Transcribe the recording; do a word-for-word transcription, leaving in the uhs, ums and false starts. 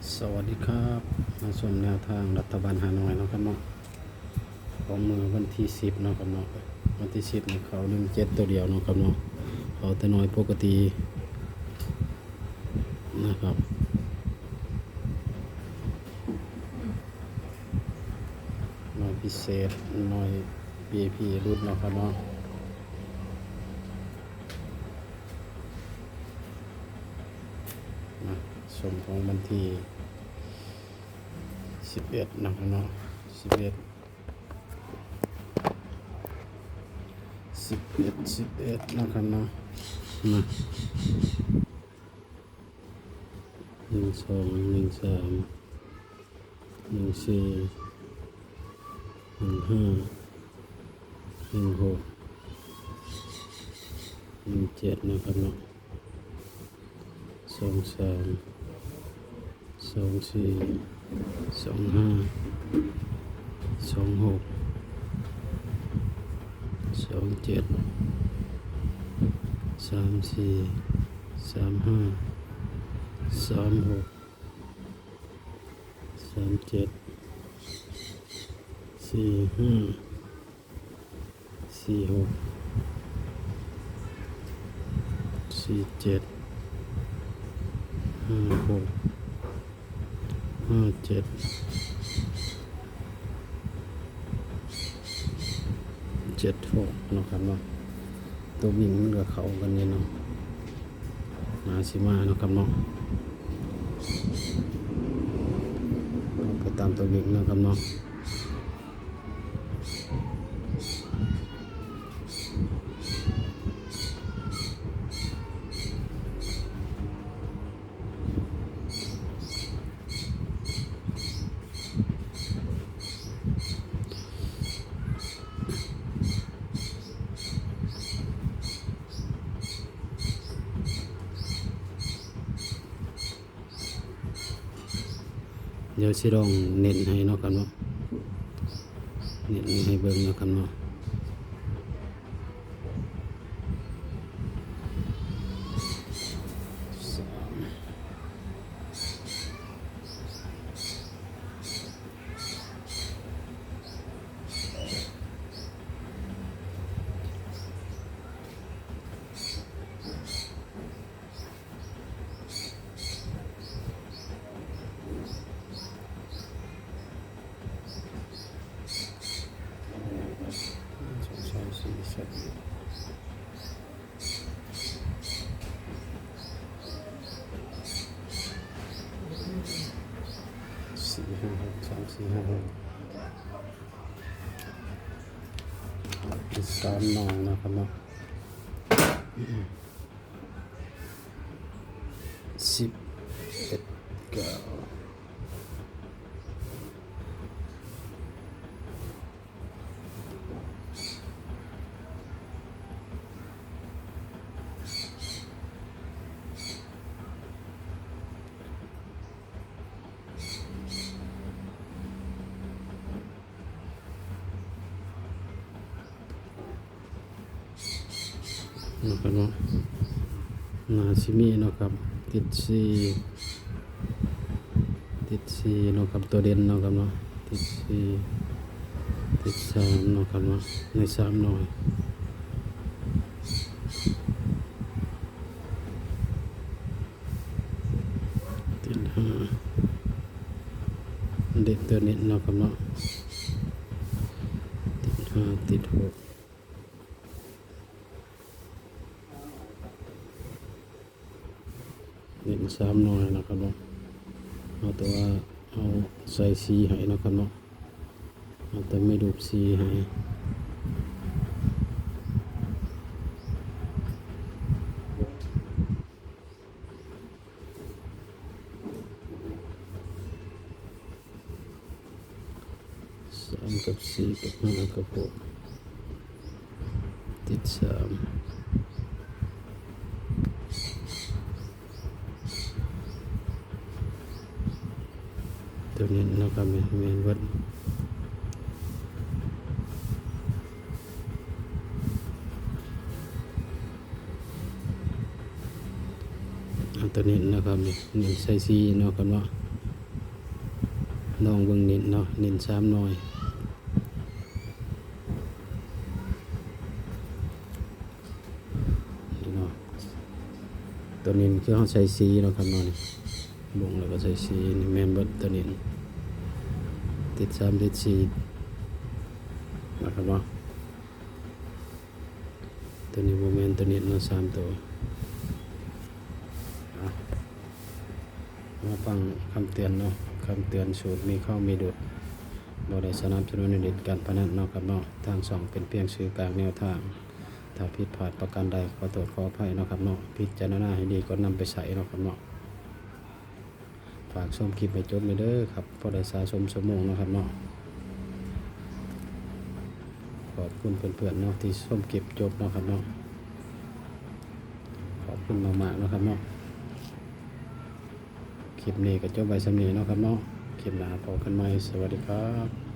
สวัสดีครับ มาชมแนวทางรัฐบาลฮานอยเนาะครับเนาะ ของมื้อวันที่สิบเนาะครับเนาะ วันที่สิบนี่เข้าหนึ่งเจ็ดตัวเดียวเนาะครับเนาะ เข้าแต่หน่วยปกตินะครับ หน่วยพิเศษ หน่วย วี ไอ พี หลุดเนาะครับเนาะ นะ ชมของวันที่สิบเอ็ดนะครับเนาะ สิบเอ็ด สิบเอ็ด สิบเอ็ดนะครับเนาะ มา หนึ่งสอง หนึ่งสาม หนึ่งสี่ หนึ่งห้า หนึ่งหก หนึ่งเจ็ดนะครับเนาะ สองสาม สองสี่ สองห้า สองหก สองเจ็ด สามสี่ สามห้า สามหก สามเจ็ด สี่ห้า สี่หก สี่เจ็ด ห้าหก ห้าเจ็ด เจ็ดหกเนาะครับเนาะ ตัววิ่งมันก็เข้ากันเนี่ยเนาะ นาซิมาเนาะครับเนาะ ไปตามตัววิ่งเนาะครับเนาะ เดี๋ยวสิลองเน้นให้เนาะครับเนาะ เน้นให้เบิ่งเนาะครับเนาะ สาม สองสามสี่สามสี่ห้าหก สามสี่ห้าหก สามหน่วยนะครับเนาะ สิบเอ็ด เก้า นะครับเนาะ นาซิมีเนาะครับ ติดสี่ ติดสี่เนาะครับ ตัวเด่นเนาะครับเนาะ ติดสี่ ติดสามเนาะครับเนาะ ในสามหน่วย ติดห้า เด่นตัวนี้เนาะครับเนาะ ติดห้า ติดหก เด่นสามหน่วยนะครับเนาะ เอาแต่ว่าเอาใส่สี่ให้นะครับเนาะ เอาแต่ไม่ดูดสี่ให้ สามกับสี่กับห้ากับหก ติดสาม ตัวนี้นะครับ แม่นเบิด อันตัวนี้นะครับ นี่ นี่ใส่สี่เนาะครับเนาะ ลองเบิ่งเน้นเนาะ เน้นสามหน่วย นี่เนาะ ตัวเน้นคือเฮาใส่สี่เนาะครับเนาะ นี่ วงแล้วก็ใส่สี่ นี่แม่นเบิดตัวเน้น ติดสามติดสี่นะครับเนาะ ตัวนี้บ่แม่นตัวเน้นเนาะ สามตัว อ่ะ มาฟังคำเตือนเนาะ คำเตือน สูตรมีเข้ามีหลุด บ่ได้สนับสนุนให้เล่นการพนันเนาะครับเนาะ ทางช่องเป็นเพียงสื่อกลางแนวทาง ถ้าผิดพลาดประการใดขอโทษขออภัยเนาะครับเนาะ พิจารณาให้ดีก่อนนำไปใช้เนาะครับเนาะ ฝากชมคลิปให้จบเลยเด้อครับ พอได้สะสมชั่วโมงเนาะครับเนาะ ขอบคุณเพื่อนๆเนาะที่ชมคลิปจบเนาะครับเนาะ ขอบคุณมากๆเนาะครับเนาะ คลิปนี้ก็จบไว้ส่ำนี้เนาะครับเนาะ คลิปหน้าพบกันใหม่ สวัสดีครับ